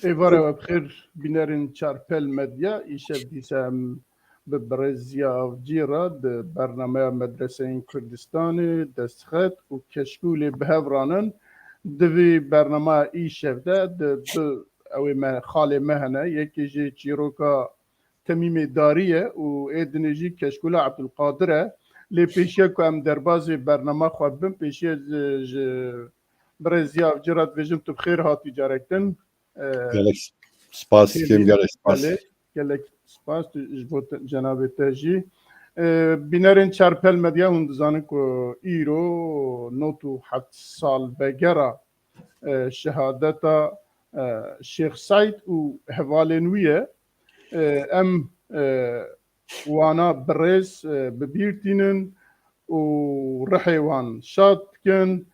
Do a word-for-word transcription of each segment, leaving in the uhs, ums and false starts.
Êvara we bi xêr, bînerên Çarpel Medya. Îşev dîsa em bi birêz Ziya Avcî re di bernameya Medreseyên Kurdistanê, Destxet û Keşkûlê bi hev ranin. Di vî bernameya îşev de di du, ew ê me, xalê me hene. Yekê jê çîroka Temîmê Darî ye û ê dinê jî Keşkûla Ebdulqadir e. Lê pêşiya ku em derbazê bernama xwe bibin, pêşiya ji, ji birêz Ziya Avcî re dibêjim tu bi xêr hatî carek din. E, Gelek spas dikim, gelek spas. Belê, gelek spas tu, ji bo te, cenabê te jî. E, bînerên Çarpel Medya, hûn dizanin ku îro nod û heft salvegera, e, şehadeta, e, Şêx Seîd û hevalên wî ye. E, em, e, wana bi rêz, e, bi bîr tînin û rihê wan şad dikin.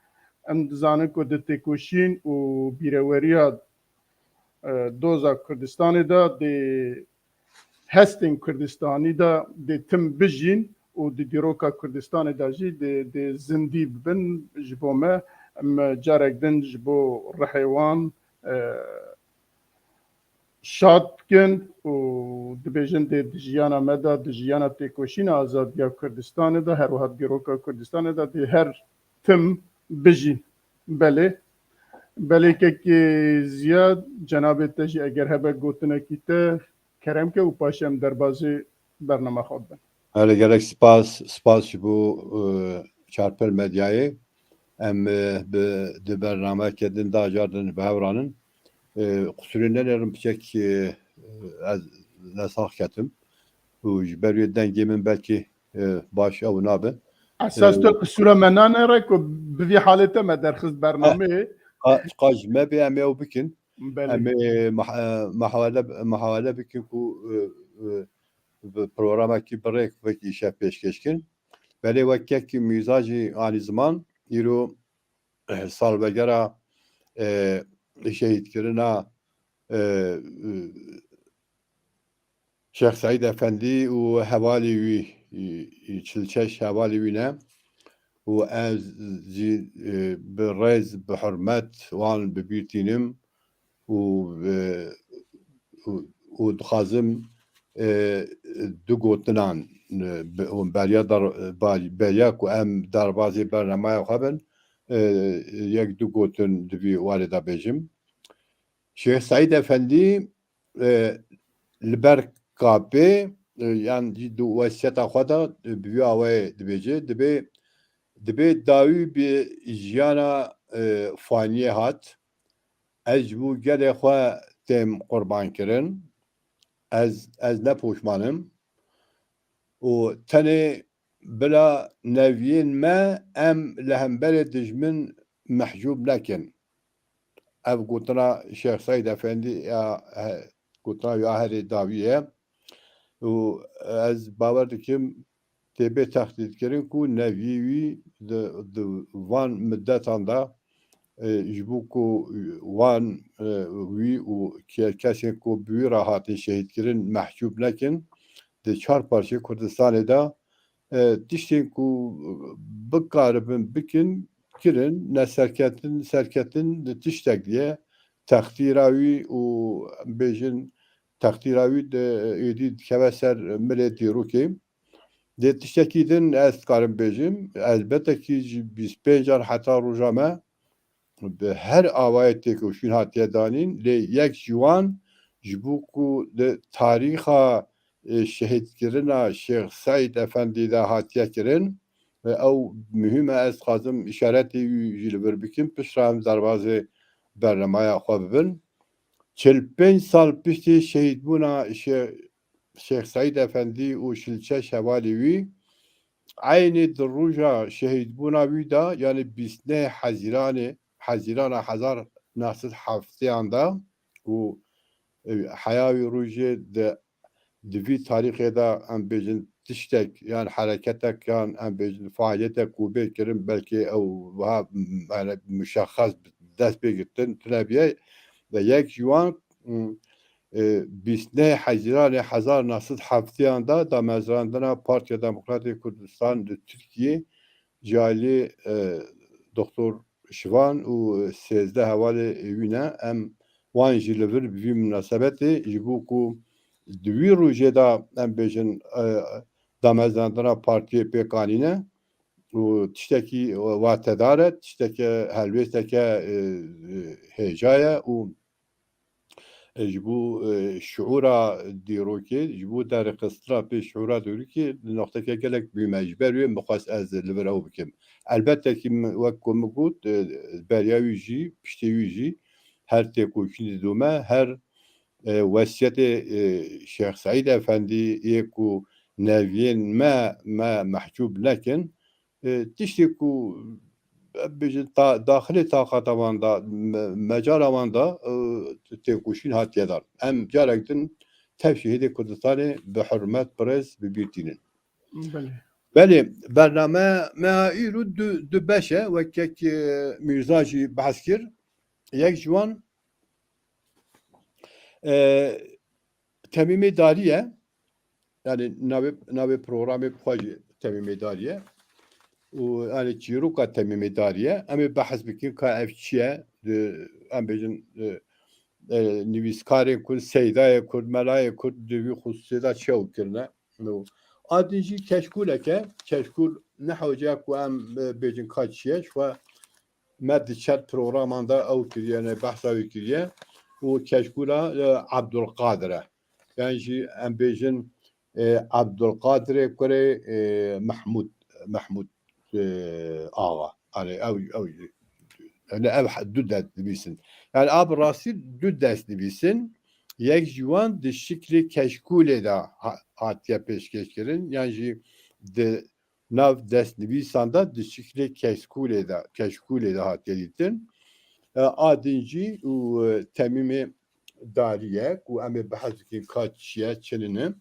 Em dizanin ku di têkoşîn û bîreweriya, e, doza Kurdistanê de, di hestên Kurdistanî de dê tim bijîn û di dîroka Kurdistanê de jî dê, dê zindî bibin. Ji bo me, em carek din ji bo rihê wan, e, şad dikin û dibêjin dê di jiyana me de, di jiyana têkoşîna azadiya Kurdistanê de, her wiha dîroka Kurdistanê de dê her tim bijîn. Belê. Belê kekê Ziya, cenabê te jî eger hebe gotinekî te kerem ke û paşê em derbazê bernama xwe bibin. Hele gelek spas, spas ji bo, e, Çarpel Medyayê. Em, e, bi, di bernameyeke din de cardin bi hev ranin. E, qusurê nenêrim piçek, e, ez nesax ketim. Û ji ber wê dengê min belkî, e, baş ew nabe. Esas E, to qisûra me nanêre ku bi vî halê te me derxist bernameyê. Qa, qa ji me bê em ê ew bikin. Belê. Em ê mah-, e, mehawele, mehawele bikin ku, e, e, bi programekî bi rêk wek îşev pêşkêş kin. Belê wek kek Mîza jî anî ziman, îro, e, salvegera, e, şehîdkirina, e, e, Şêx Seîd Efendî û hevalê wî, e, e, çil şeş hevalê wî ne û ez jî, e, bi rêz, bi hurmet wan bi bîr tînim û, e, û, û dixwazim, e, du gotinan, e, bi, û beriya dar-, bar-, beriya ku em derbazê bernameya xwe bin, e, yek du gotin di vî warê de bêjim. Şêx Seîd Efendî, e, li ber kapê, e, yan jî di wesiyeta xwe de, e, bi vî awayê dibêje, dibê, dibê dawî bi jiyana, e, faniyê hat. Ez ji bo gelê xwe têm qurbankirin. Ez, ez ne poşman im. Û tenê bila neviyên me em li hemberê dijmin mehcûb nekin. Ev gotina Şêx Seîd Efendî ya, he, gotina ya herê dawî ye. Û ez bawer dikim tê bê tehdîdkirin ku neviyê wî di, di van middetan de, e, ji bo ku wan, e, wî û ke-, kesên ku bi wî re hatin şehîdkirin mehcûb nekin, di çar parçeyê Kurdistanê de, e, tiştên ku bikaribin bikin, kirin, ne serketin, serketin di tiştek diye, textîra wî û bêjin, textîra wî di êdî dikeve ser milê dîrokê. Dê tiştekî din ez dikarim bêjim, elbete kî ji bîst pênc an heta roja me bi her awayê têkoşîn hatiye danîn, lê yek ji wan ji bo ku di tarîxa, e, şehîdkirina Şêx Seîd Efendî de hatiye kirin, e, ew muhîm e, ez dixwazim îşaretê wî jî li vir bikim, piştre em derbazê bernameya xwe bibin. Çil pênc sal piştî şehîdbûna Şê-, Şêx Seîd Efendî û çil şeş hevalê wî, eynî di roja şehîdbûna wî de, yanî bîst neh Hezîranê, Hezîrana hezar neh sed heftêyan de, ku, e, heya wî rojê di, di vî tarîxê de, em bêjin, tiştek, yan hereketek, yan em bêjin, faalîyetek ku bê kirin, belkî ew wiha, m-, yani, muşexxes bi dest pê girtin tune biye. Ve yek ji wan, m, e, bîst neh Hezîranê hezar neh sed heftêyan de damezrandina Partiya Demokratê Kurdistan li Tirkiyê ji alî, e, Doktor Şivan û sêzdeh hevalê wî ne. Em wan jî li vir bi vî munasebetê, ji bo ku di wî rojê de, em bêjin, e, damezrandina partiyê pêk anîne û tiştekî watedar e, tişteke helwêsteke, e, e, hêja ye û, e, ji bo, e, şiûra dîrokê, ji bo derxistina pê şiûra dîrokê di noqteke gelek muhîm e. Ji ber wê min xwest ez li vir ew bikim. Elbette ki min, wek ku min got, e, beriya wî jî, piştê wî jî her têkoşînê didome, her, e, wesiyetê, e, Şêx Seîd Efendî yê ku neviyên me, me mehcûb nekin, e, tiştê ku, em bêjin, ta-, daxilê taqata wan de, me-, mecala wan de, e, têkoşîn hatiye dan. Em carek din tev şehîdê Kurdistanê bi hurmet, bi rêz bi bîr tînin. Belê. Belê, bername me îro du, du beş e, wek yek, e, Mîrza jî behs kir. Yek ji wan, e, Temîmê Darî ye. Yani navê, navê programê bi xwe jî Temîmê Darî ye. Û yani çîroka Temîmê Darî ye. Em ê behs bikin ka ev çi ye? Di, em bêjin, e, e, nivîskarên Kurd, seydayê Kurd, melayê Kurd di vî xusûsê de çi ew kirine? No. A din jî keşkûlek e. Keşkûl ne hewce ku em, e, bêjin ka çi ye. Ji xwe me di çend programan de ew kiriye, ne behsa wî kiriye. Û keşkûla, e, Abdulkadir e. Yan jî em bêjin, e, Abdulkadirê kurê, e, Mehmûd, Mehmûd, e, Axa. Yani ew, ew, yani ev du dest dibîsin. Yani a bi rastî du dest dibîsin. Yek ji wan di şiklê keşkûlê de ha-, hatiye pêşkêş kirin. Yan jî di nav destnivîsan de di şiklê keşkûlê de, keşkûlê de hatiye dîtin. E, a din jî û, e, Temîmê Darî ye ku em ê behs bikin ka çi ye, çi nîne.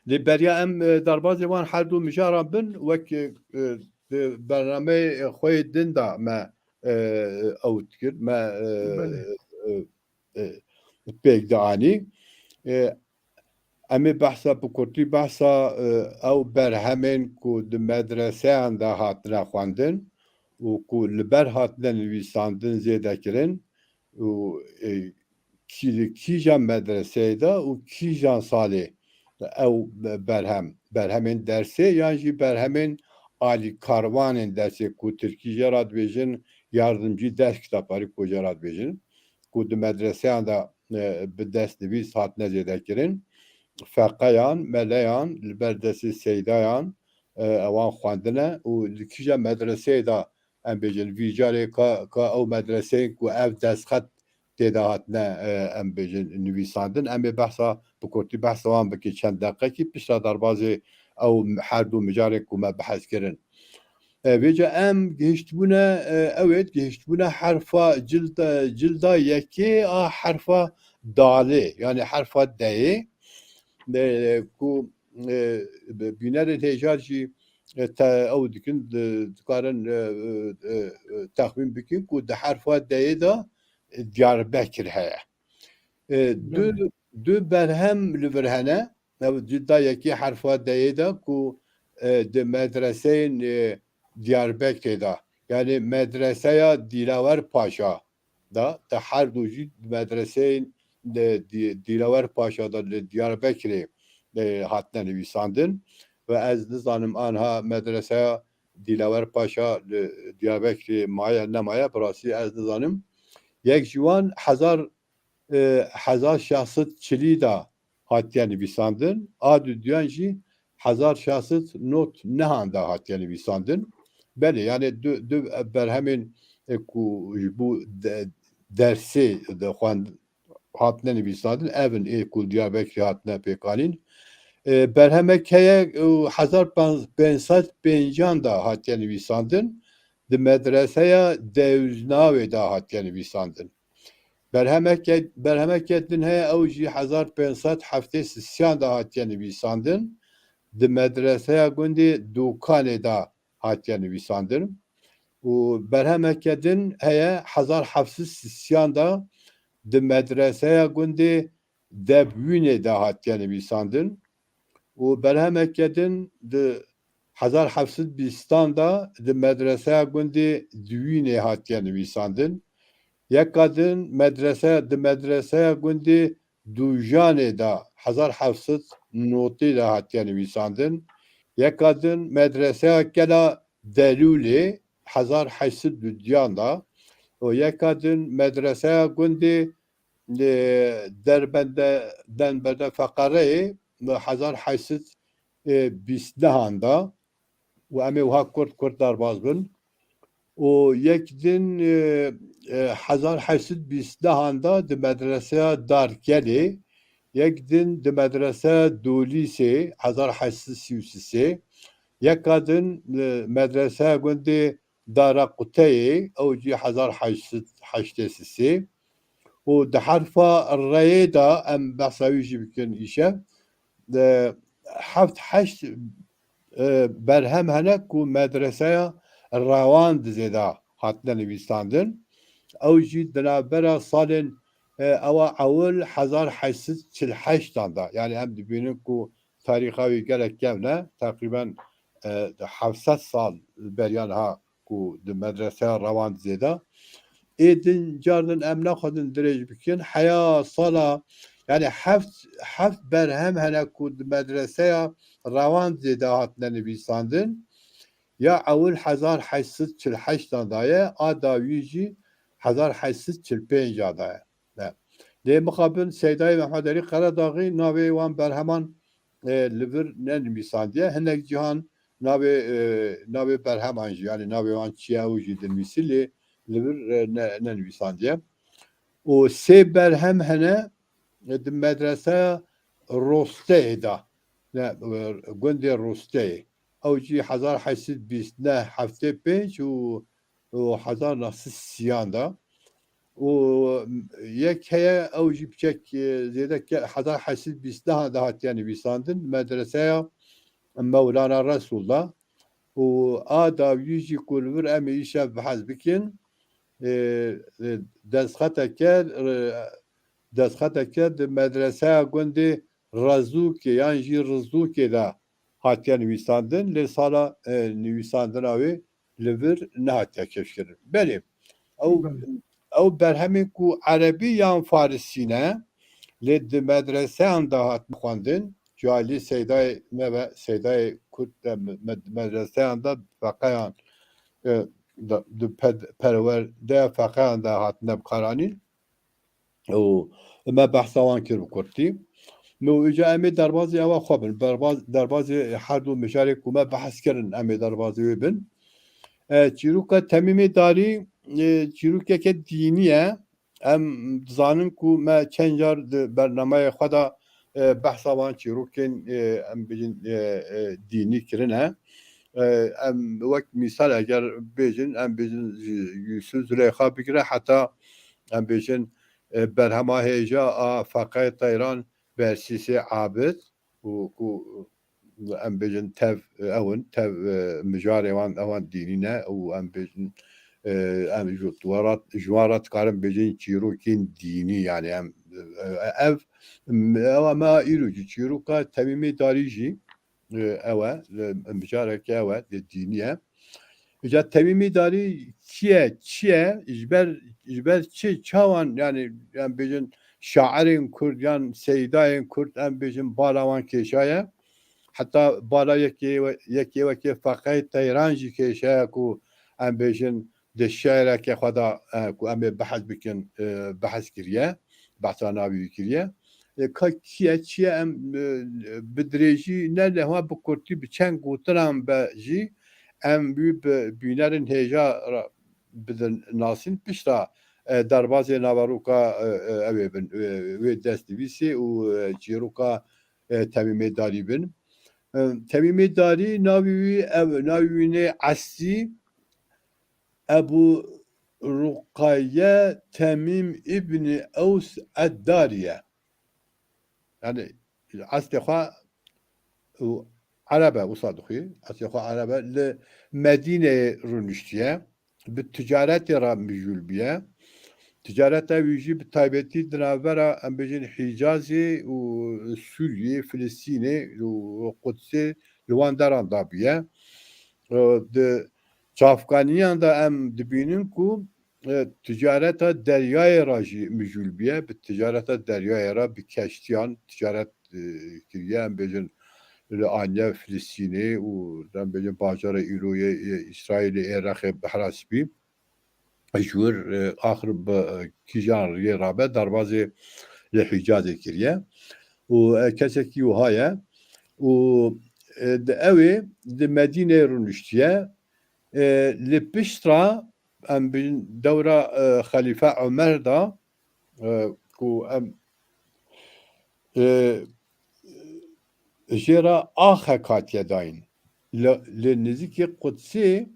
Lê beriya em, e, derbazê wan her du mijaran bin, wek, e, e, di bernameyê xwe yê din de me, e, ew dikir, me, e, Belê. e, e, pêk dianî. E, em ê behsa, bi kurtî behsa, e, ew berhemên ku di medreseyan de hatine xwendin û ku li ber hatine nivîsandin zêde kirin û, e, kî-, kîjan medreseyê de û kîjan salê ew be-, berhem, berhemên dersê yan jî berhemên alîkarwanên dersê ku tirkî jê re dibêjin yardımcı ders kitapları ku jê re dibêjin, ku di medreseyan de, e, bi destnivîs hatine zêde kirin. Feqeyan, meleyan, li ber destê seydayan, e, ewan xwendine û li kîja medreseyê de, em bêjin, vî carê ka, ka ew medreseyên ku ev destxet tê de hatine, e, em bêjin, nivîsandin. Em ê behsa, bi kurtî behsa wan bikin çend deqekî, pişta derbazê ew her du mijarên ku me behs kirin. E, vêca em gihiştibûne, e, ew ê gihiştibûne herfa cilda, cilda yekê a herfa dalê, yani herfa deyê, e, ku, e, bi-, bînerên hêjar jî, e, te-, ew dikin, di-, dikarin, e, e, e, texmîn bikin ku di herfa deyê de, e, Diyarbekir heye. E, du, Belê. du berhem li vir hene, ew cilda yekê herfa deyê de ku, e, di medreseyên, e, Diyarbekirê de, yani medreseya Dîlawer Paşa de, te her du jî medreseyên, e, Dî-, Dîlawer Paşa de li Diyarbekirê, e, hatine nivîsandin. Ve ez nizanim anha medreseya Dîlawer Paşa li Diyarbekirê maye nemaye, bi rastî ez nizanim. Yek ji wan hezar, e, hezar şeş sed çilî de hatiye nivîsandin, a duduyan jî hezar şeş sed nod nehan de hatiye nivîsandin. Belê, yani du, du berhemên, e, ku ji bo de-, dersê de xwend-, hatine nivîsandin, ev in ê ku li Diyarbekirê hatine pêkanîn. E, berhemek heye, e, hezar pênc sed pêncan de hatiye nivîsandin, di medreseya Dewznavê de hatiye nivîsandin. Berhemeke, berhemeke din heye, ew jî hezar pênc sed heftê sisiyan de hatiye nivîsandin. Di medreseya gundê Dûkanê de hatiye nivîsandin. Û berhemeke din heye, hezar heft sed sisiyan de di medreseya gundê Debwînê de hatiye nivîsandin. Û berhemeke din di hezar heft sed bîstan de di medreseya gundê Diwînê hatiye nivîsandin. Yeka din medrese, di medreseya gundê Dûjanê de hezar heft sed notî de hatiye nivîsandin. Yeka din medreseya Kela Delûlê hezar heyt sed dudiyan de û yeka din medreseya gundê, e, Derbende, Denberde Feqereyê hezar heyt sed bîst nehan de û em ê wiha kurt kurt derbas bin. Û yek din, e, e, hezar heyt sed bîst nehan de di medreseya Darkelê, yek din di medreseya Dolîsê hezar heyt sed sî û sê, yeka din, e, medreseya gundê Dara Quteyê, ew jî hezar heyt sed heştê sê. Û di herfa reyê de em behsa wî jî bikin îşev. E, heft heşt, e, berhem hene ku medreseya Rewandizê de hatine nivîsandin. Ew jî di navbera salên, e, ewa ewil hezar heyt sed çil heştan de. Yani em dibînin ku tarîxa wî gelek kevn e. Teqrîben, e, heft sed sal beriya niha ku di medreseya Rewandizê de. Ê din car din em naxwazin dirêj bikin. Heya sala, yani heft, heft berhem hene ku di medreseya Rewandizê de hatine nivîsandin. Ya ewil hezar heyt sed çil heştan de ye, a dawî jî hezar heyt sed çil pênc de ye. Ne. Lê mixabin Seydayê Mehmed Elî Qeredaxî navê wan berheman, e, li vir nenivîsandiye. Hinek cihan navê, e, navê berheman jî, yani navê wan çi ye ew jî dinivîsî lê li vir, e, ne, nenivîsandiye. Û sê berhem hene, e, di medreseya Rosteyê de, ne, e, gundê Rosteyê. Ew jî hezar heyt sed bîst neh heftê pênc û û hezar neh sed sîyan de. Û yek heye, ew jî piçek, e, zêde ke-, hezar heyt sed bîst de hatiye nivîsandin, medreseya Mewlana Resul de. Û a dawî jî ku li vir em ê îşev behs bikin, e, e, destxeteke, e, destxeteke di medreseya gundê Rezûkê yan jî Rizûkê de hatiye nivîsandin, lê sala, e, nivîsandina wê li vir nehatiye keşkirin. Belê, ew, Belê. Ew berhemên ku erebî yan farisî ne, lê di medreseyan de hatin xwendin, ji alî Seydayê me ve, Seydayê Kurd de me-, med-, medreseyan de feqeyan, e, de, di ped-, perwerdeya feqeyan de hatine bikaranîn. û me behsa wan kir bi kurtî. Û îca em ê derbazê ewa xwe bin. Berbaz-, derbazê her du mijarê ku me behs kirin, em ê derbazê wê bin. E, çîroka Temîmê Darî, e, çîrokeke dînî ye. Em dizanin ku me çend car di bernameyê xwe de, e, behsa wan çîrokên, e, em bêjin, e, e, dînî kirine. E, em wek mîsal eger bêjin, em bêjin Yûsûf Zuleyxa bigire heta em bêjin, e, berhema hêja a Feqê Teyran Bersîsê Abid û ku em bêjin tev, e, ew in, tev, e, mijarê wan, ewan dînî ne û em bêjin, e, em ji wan re, ji wan re dikarin bêjin çîrokên dînî, yani em, e, ev, ew me îro jî çîroka Temîmê Darî jî, e, ew e, e, mijareke ew e, dînî ye. Îca Temîmî Darî kî ye, çi ye, ji ber, ji ber çi, çawan, yani, em bêjin şairên Kurd yan seydayên Kurd, em bêjin bala wan kêşaye. Heta bala yekê we-, yekê wekê Feqey Teyran jî kêşaye ku em bêjin di şiireke xwe de, e, ku em ê behs bikin, e, behs kiriye, behsa navî wî kiriye. E, ka kî ye, çi ye, em, e, bi dirêjî ne lehwa bi kurtî bi çend gotinan be jî em wî bi bînerên hêja re bidin nasîn. Pişta, e, derbazê naveroka, e, e, ew ê bin, e, wê destnivîsê û, e, çîroka, e, Temîmê Darî bin. E, Temîmê Darî navê wî ev, navê wî nê eslî Ebû Ruqaye Temîm îbnî Ews Eddarî ye. Yani eslê xwe û Ereb e, wisa dixwî, eslê xwe Ereb e, li Medîneyê rûniştiye, bi ticaretê re mijûl bûye. Ticareta wî jî bi taybetî di navbera, em bêjin, Hîcazê û Sûriyê, Filistînê û Qudsê li wan deran de bûye. Di çavkaniyan de em dibînin ku e, ticareta deryayê re jî mijûl bûye, bi ticareta deryayê re, bi keştiyan ticaret, e, kiriye, em bêjin li aniye Filistînê û em bêjin bajarê îro yê, yê Îsraîlê, Êraqê, Behra Spî. Ji wir, e, axir bi, e, kîjan riyê rabe derbazê li Hicazê kiriye. Û, e, kesekî wiha ye. Û, e, di ew ê di Medîneyê rûniştiye. E, li pişt re em bêjin dewra, e, Xelîfe Omer de, e, ku em, e, jê re axek hatiye dayîn. Li, li nêzîkî Qudsê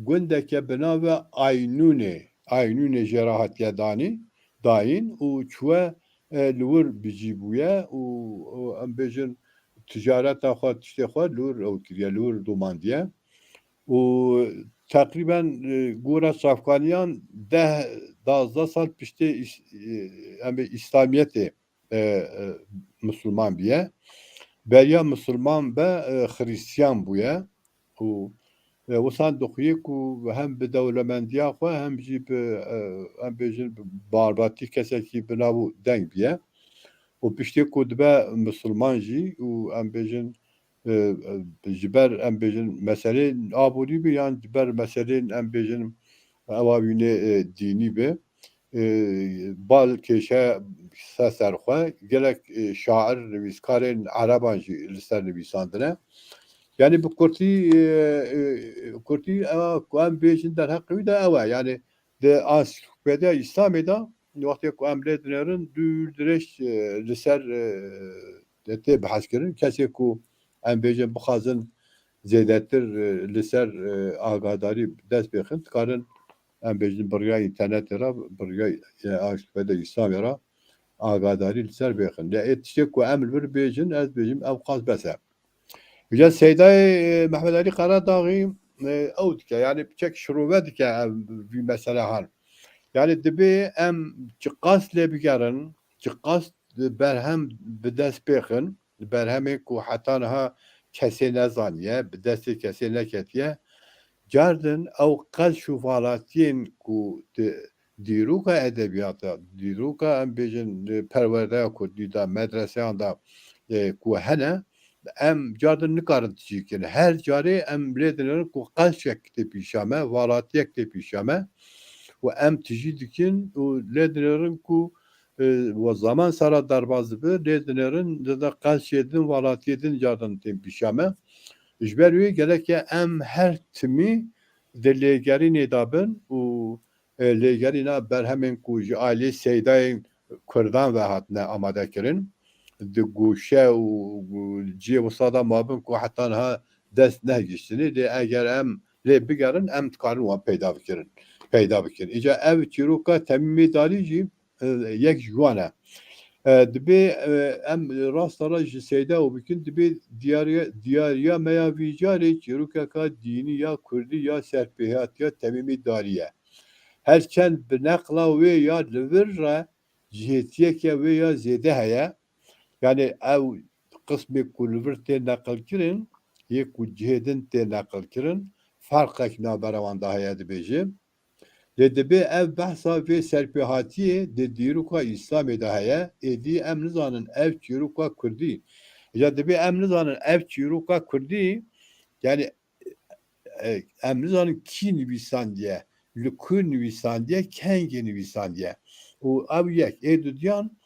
gundeke bi navê Aynûnê, Aynûnê jê re hatiye danî, dayîn û çûye, e, li wir bi cî bûye û, û em bêjin ticareta xwe, tiştê xwe li wir ew kiriye, li wir domandiye. Û teqrîben, e, gora çavkaniyan deh, duwazdeh sal piştê îs-, e, em ê Îslamiyetê, e, e, misilman bûye. Beriya misilman be, e, Xirîstiyan bûye. Û, e, wisa dixuye ku hem bi dewlemendiya xwe hem jî bi, e, em bêjin bi barbatî kesekî bi nav û deng bûye. Û piştê ku dibe misilman jî û em bêjin, e, e, ji ber, em bêjin, meseleyên aborî be yan ji ber meseleyên, em bêjin, ewa wînê, e, dînî be, e, bal kêşe se ser xwe. Gelek, e, şair, nivîskarên ereban jî li ser nivîsandine. Yanî bi kurtî, e, e, kurtî, ewa ku em bêjin derheqê wî de ew e. Yanî di Ansiklopediya Îslamê de wextê ku em lê dinêrin dûr dirêj, e, li ser, e, de tê behs kirin. Kesê ku em bêjin bixwazin zêdetir, e, li ser, e, agadarî dest pê xin, dikarin em bêjin bi riya înternetê re, bi riya, e, Ansiklopediya Îslamê re agadarî li ser bêxin. Ya ê tiştê ku em li vir bêjin, ez bêjim ew qas bes e. Îca Seydayê, e, Mehmet Alî Karadaxî, e, ew dike, yanî piçek şirove dike ev, vî mesele han. Yanî dibê em çiqas lê bigerin, çiqas berhem bi dest pêxin, berhemê ku heta niha kesê nezaniye, bi destê kesê neketiye, cardin ew qelş û valatiyên ku di dîroka edebiyata, dîroka, em bêjin, e, perwerdeya kurdî de, medreseyan de, e, ku hene, em cardin nikarin tijî kirin. Her carê em lê dinêrin ku qelşek tê pîşa me, valatiyek tê pîşa me û em tijî dikin û lê dinêrin ku, e, we zaman sera derbas dibe, lê dinêrin di, di qelşê din, valatiyê din cardin tên pîşa me. Ji ber wê gereke em her timî di lêgerînê de bin û e, lêgerîna berhemên ku ji alî Seydayên Kurdan ve hatine amade kirin, di goşe û, û cihê wisa de mabin ku heta niha dest nehiştine, lê eger em lê bigerin, em dikarin wan peyda bikirin, peyda bikin. Îca ev çîroka Temîmê Darî jî, e, yek ji wan e. E, dibê, e, em rasta re ji Seyda û bikin, dibê diyariya, diyariya me ya vî carê çîrokeka dînî ya kurdî ya serpêhatiya Temîmê Darî ye. Her çend bi neqla wê ya li vir re cihêtiyeke wê ya zêde heye, yanî ew qismê ku li vir tê neqilkirin, yê ku cihê din tê neqilkirin, ferqek navbera wan de heye, dibêje. Lê dibê ev behsa vê serpêhatiyê di dîroka Îslamê de heye, êdî em nizanin ev çîroka kurdî. Ya dibê em nizanin ev çîroka kurdî, yanî e, em nizanin kî nivîsandiye, li ku nivîsandiye, kengê nivîsandiye. Û ew yek. Ê dudiyan,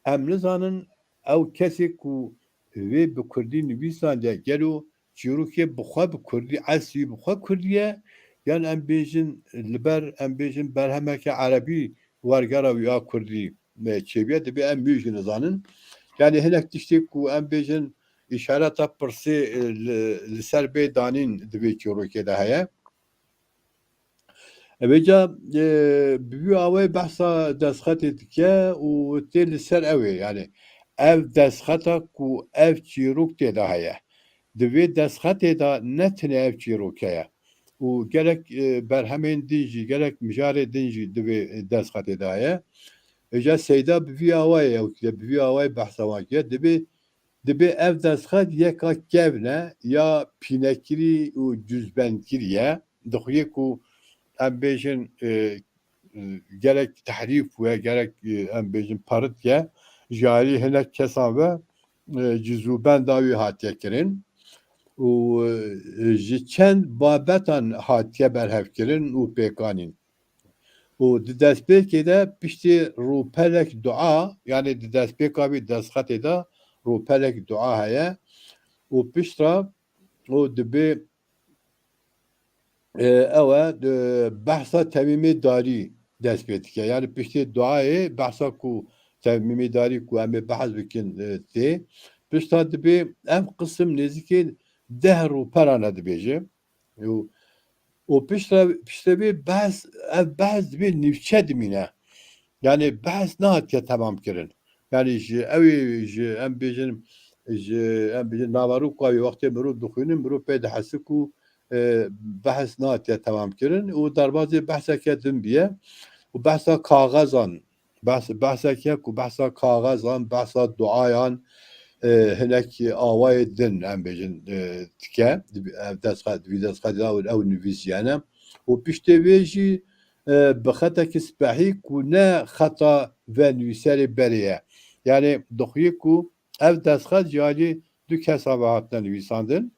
em nizanin ew kesê ku vê bi kurdî nivîsandiye, gelo çîrokê bi xwe bi kurdî, eslî bi xwe kurdî ye, yan em bêjin li ber, em bêjin berhemeke erebî wergera wî a kurdî, e, çêbûye, dibê em wî jî nizanin. Yanî hinek tiştê ku em bêjin îşareta pirsê, e, li, li ser bê danîn di vê çîrokê de heye. Vêca, e, bi vî awayî behsa destxetê dike û tê li ser ew ê. Yanî ev destxeta ku ev çîrok tê de heye. Di vê destxetê de ne tenê ev çîrok heye. Û gelek, e, berhemên din jî, gelek mijarê din jî di vê destxetê de heye. Vêca Seyda bi vî awayê ew dike, bi vî awayê behsa wan dike. Dibê, dibê ev destxet yeka kevn e, ya pînekirî û cuzbendkirî ye. Dixuye ku em bêjin, e, gerek tehrîf we, gerek, e, em bêjin perit ye, ji alî hinek kesan ve, e, cizûbenda wî hatiye kirin û, e, ji çend babetan hatiye berhev kirin û pêkanîn. Û di destpêkê de piştî rûpelek dua, yanî di destpêka wî destxetê de rûpelek dua heye û piştre û dibê, e, ew e, e, behsa Temîmê Darî dest pê dike. Yanî piştê duayê behsa ku Temîmê Darî ku em ê behs bikin, e, tê. Pişta dibê ev qisim nêzîkê deh rûperan e dibêje. Û, û piştre, piştre vê behs, ev behs dibê nîvçe dimîne. Yanî behs nehatiye temam kirin. Yanî ji ew ê, ji em bêjin, ji em bêjin naveroka wê wextê mirov dixwînin, mirov pê dihese ku, e, behs nehatiye temam kirin û derbazê behseke din bûye û behsa kaxezan, behs, behseke ku behsa kaxezan, behsa duayan, e, hinek awayê din, em bêjin, e, dike, ev destxet, vî destxetê de ew nivîsiyane. Û piştê vê jî, e, bi xetekî spehî ku ne xeta venivîserê berê ye. Yanî dixuye ku ev destxet ji alî du kesan ve hatine nivîsandin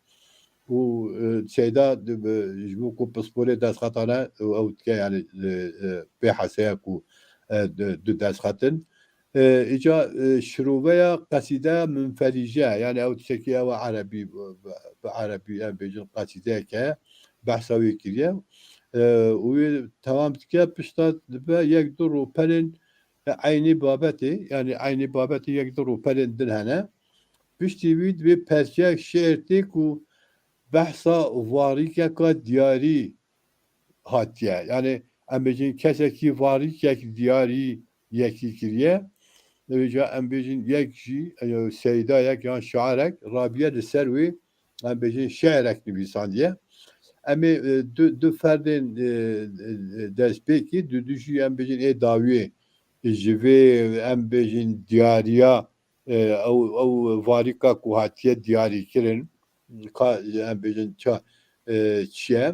û, e, Seyda di-, bi-, ji bo ku pisporê destxetane û ew dike, yanî, e, e, pê heseye ku, e, du, du destxet in. E, îca, e, şiroveya qesîdeya munferîje, yanî ew tiştekî ew erebî, bi, bi erebî em bêjin qesîdeyeke behsa wê kiriye. E, û wê temam dike, pişta dibe yek du rûpelên, e, eynî babetê, yanî eynî babetê yek du rûpelên din hene. Piştî wî divê perçeyek şiir tê ku behsa varîkeka diyarî hatiye. Yanî em bêjin kesekî varîkek diyarî yekî kiriye. Vêca em bêjin yek jî, e, seydayek yan şairek rabiye li ser wê, em bêjin şiirek nivîsandiye. Em ê, e, du, du ferdên, e, e, destpêkî, du, du jî em bêjin ê dawiyê ji vê em bêjin diyariya, e, ew, ew varîka ku hatiye diyarîkirin, ka em bêjin ça, e, çi ye?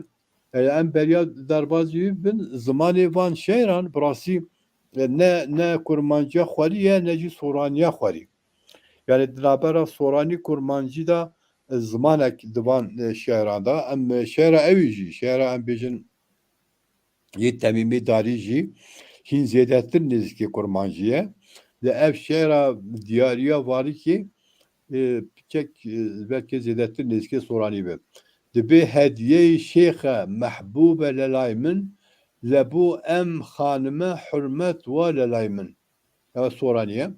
E, em beriya derbazî bin zimanê van şeran, bi rastî, e, ne, ne kurmanciya xwerî ye, ne jî soraniya xwerî. Yanî di navbera soranî kurmancî de, e, zimanek di van, e, şeran de. Em, e, şera ewî jî, şera em bêjin yê Temîmê Darî jî hîn zêdetir nêzîkê kurmancî ye. Li ev şera diyariya varîkê, e, piçek, e, belkê zêdetir nêzîkê soranî be. Dibê hediyeyê şêxe mehbûbe lelay min, lebû em xanime hurmet wa lelay min. Ew soranî ye.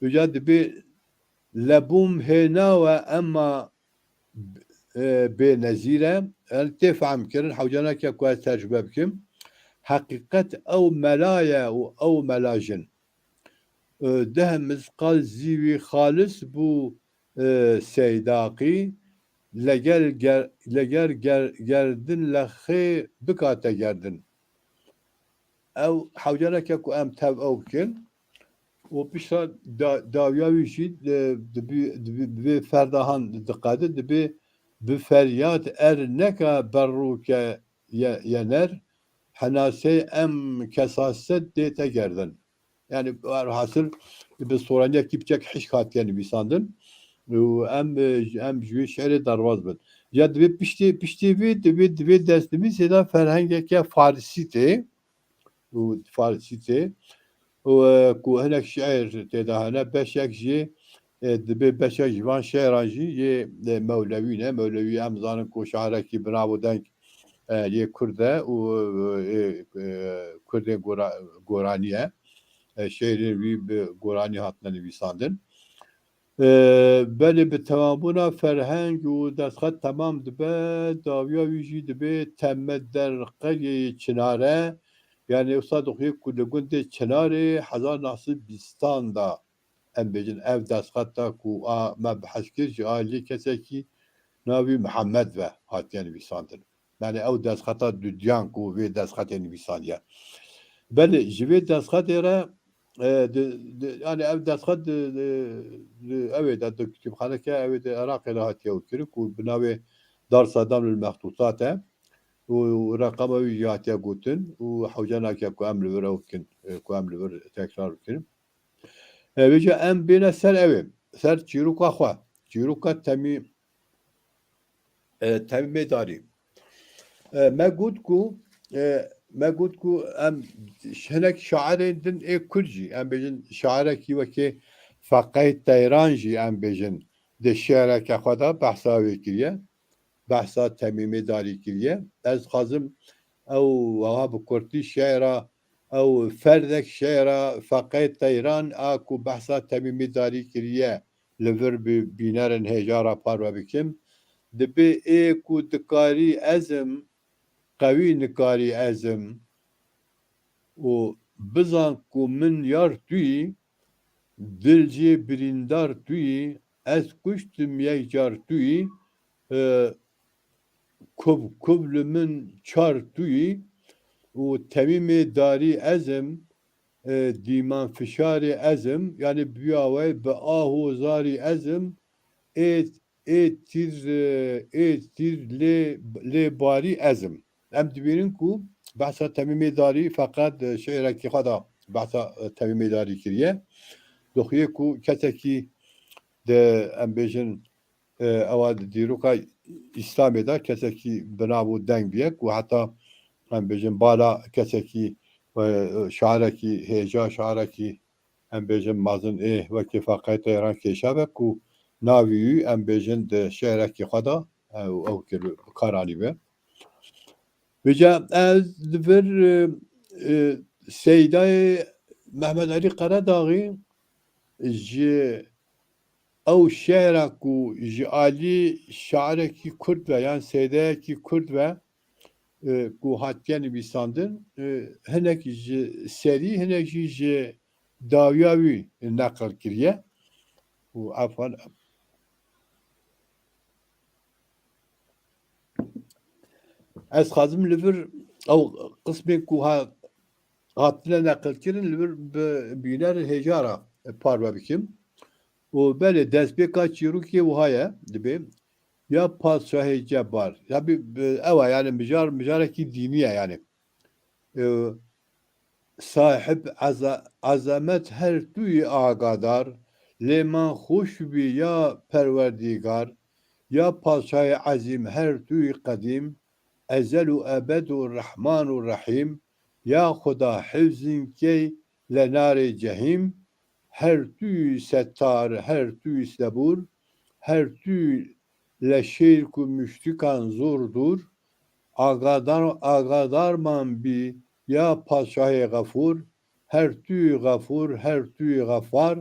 Uca dibê lebûm hêna we ema, e, bênezîr e. Yanî tê fehm kirin, hewcaneke ku ez tercüme bikim. Heqîqet ew mela ye û ew mela jin. E, deh mizqal zîvî xalis bû, e, seydaqî, leger ger-, leger ger-, gerdin lexê bikate gerdin. Ew hewcaneke ku em tev ew bikin û pişta da-, dawiya wî jî, e, dibî, dibî, bi vê ferda han diqede, dibê bi feryad er neka berrûke ye-, yener, henasê em kesaset dê te gerdin. Yanî, werhasil, bi soraniyekî piçek hişk hatiye nivîsandin. Û em, e, em ji wê şiirê derbaz bin. Ya divê piştê, piştê vê, divê, divê destnivîsê de ferhengeke farsî tê. Û farsî tê. Û, e, ku hinek şiir tê de hene, beşek jî, e, dibê beşek ji van şiiran jî yê, e, Mewlewî ne. Mewlewî em zanin ku şairek bi nav û deng, e, yê Kurd e û, e, e, Kurdên gora-, goranî ye. E, şiirên wî bi goranî hatine nivîsandin. E, belê bi temambûna ferheng û destxet temam dibe, dawiya wî jî dibê teme der qeryeyê çinare. Yanî wisa dixuye ku li gundê Çinarê hezar neh sed bîstan de, em bêjin, ev destxeta ku a me behs kir, ji aliyê kesekî navî Mihemed ve hatiye nivîsandin. Yanî ew destxeta dudiyan ku vê destxetê nivîsandiye. Belê ji vê destxetê re, e, di, di, yanî ev destxet di, di, di, ew ê de, di kitûbxaneke ew ê di Iraqê de hatiye ewkirin ku bi navê Dar Sedam lil Mextûsat e. û reqema wî jî hatiye gotin û hewce nake ku em li vir ew bikin, e, ku em li vir tekrar bikin. E, vêca em bêne ser ew ê, ser çîroka xwe, çîroka Temî-, e, Temîmê Darî. E, me got ku, e, me got ku em hinek şairên din ê Kurd jî, em bêjin şairekî wekê Feqey Teyran jî, em bêjin, di şi'reke xwe de behsa wê kiriye, behsa Temîmê Darî kiriye. Ez dixwazim ew wiha bi kurtî şi'ra, ew ferdek şi'ra Feqey Teyran a ku behsa Temîmê Darî kiriye, li vir bi bînerên hêja re parve bikim. Dibê ê ku dikarî ez im, qewî nikarî ez im û bizan ku min yar tu yî, dil jê birîndar tu yî, ez kuştim yek car tu yî, e, kuv kuv li min çar tu yî û Temîmê Darî ez im, e, dîman fişarê ez im, yanî bi wî awayî bi ah û zarî ez im, ê, ê tîr, e, ê tîr lê, lê barî ez im. Em dibînin ku behsa Temîmê Darî feqet, e, şi'rekî xwe de behsa, e, Temîmê Darî kiriye. Dixuye ku kesekî di, em bêjin, e, ewa di dîroka Îslamê de kesekî bi nav û deng bûye ku heta, em bêjin, bala kesekî, e, şarekî hêja, şarekî, em bêjin, mezin ê wekî Feqey Teyran kêşa be ku navî wî, em bêjin, di şi'rekî xwe de ew, ew kir, bi kar anî be. Vêca ez li vir, e, e, Seydayê Mehmet Elî Qeredaxî ji ew şi'ra ku ji alî şairekî Kurd ve yan seydayekî Kurd ve, e, ku hatiye nivîsandin, e, hinek ji serî, hinek jî ji dawiya wî neqil kiriye. Û efan, ez xwazim li vir ew qismên ku ha-, hatine neqilkirin li vir bi bînerên hêja re parve bikim. Û belê destpêka çîrokê wiha ye, dibê, ya padşahê cebbar. Ya bi, bi, ew e, yani mijar, mijarekî dînî ye yani. E, sahib eza-, ezemet her tu yî agadar, lê man xweş bî ya perwerdîgar, ya padşahê ezîm her tu yî qedîm, ezel û ebed û rehman û rehîm, ya Xuda hifzin key le narê cehîm, her tu yî settar, her tu yî sebûr, her tu yî le şêrk û muştikan zor dûr, agadar, agadar man bî ya padşahê Xefûr, her tu yî Xefûr, her tu yî Xefar,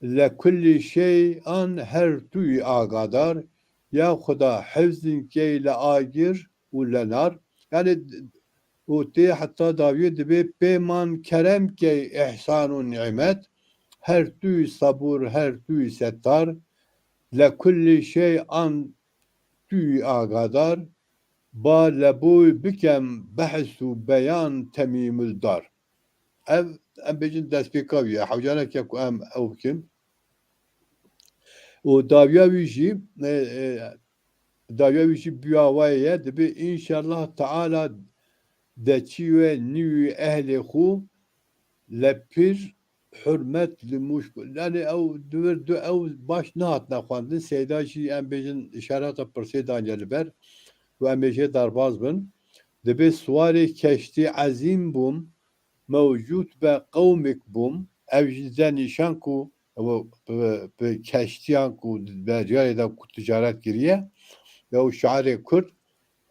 le kullî şeyan her tu yî agadar, ya Xuda hifzin key le agir û le nar. Yani û tê heta dawiyê dibê pê man kerem key îhsan û nîmet, her tu yî sebûr, her tu yî settar, le kullî şeyan tu yî agadar, ba le boy bikem behs û beyan Temîmul Dar. Ev, em bêjin destpêka wî ye. Hewcaneke ku em ew bikin. Û dawiya wî jî, e, e, dawiya wî jî bi awayê ye. Dibê înşallah Teala de çî we nîwî ehlê xwe le pir hurmet li Mûş ku-, yani ew di vir du ew baş nehatine xwendin. Seyda jî em bêjin îşareta pirsê daniye li ber û em ê jê derbaz bin. Dibê siwarê keştî ezîm bûm, mewcûd be qewmik bûm, ev jî dide nîşan ku ew bi, bi keştiyan ku di deryayê de ku ticaret kiriye, ew şairê Kurd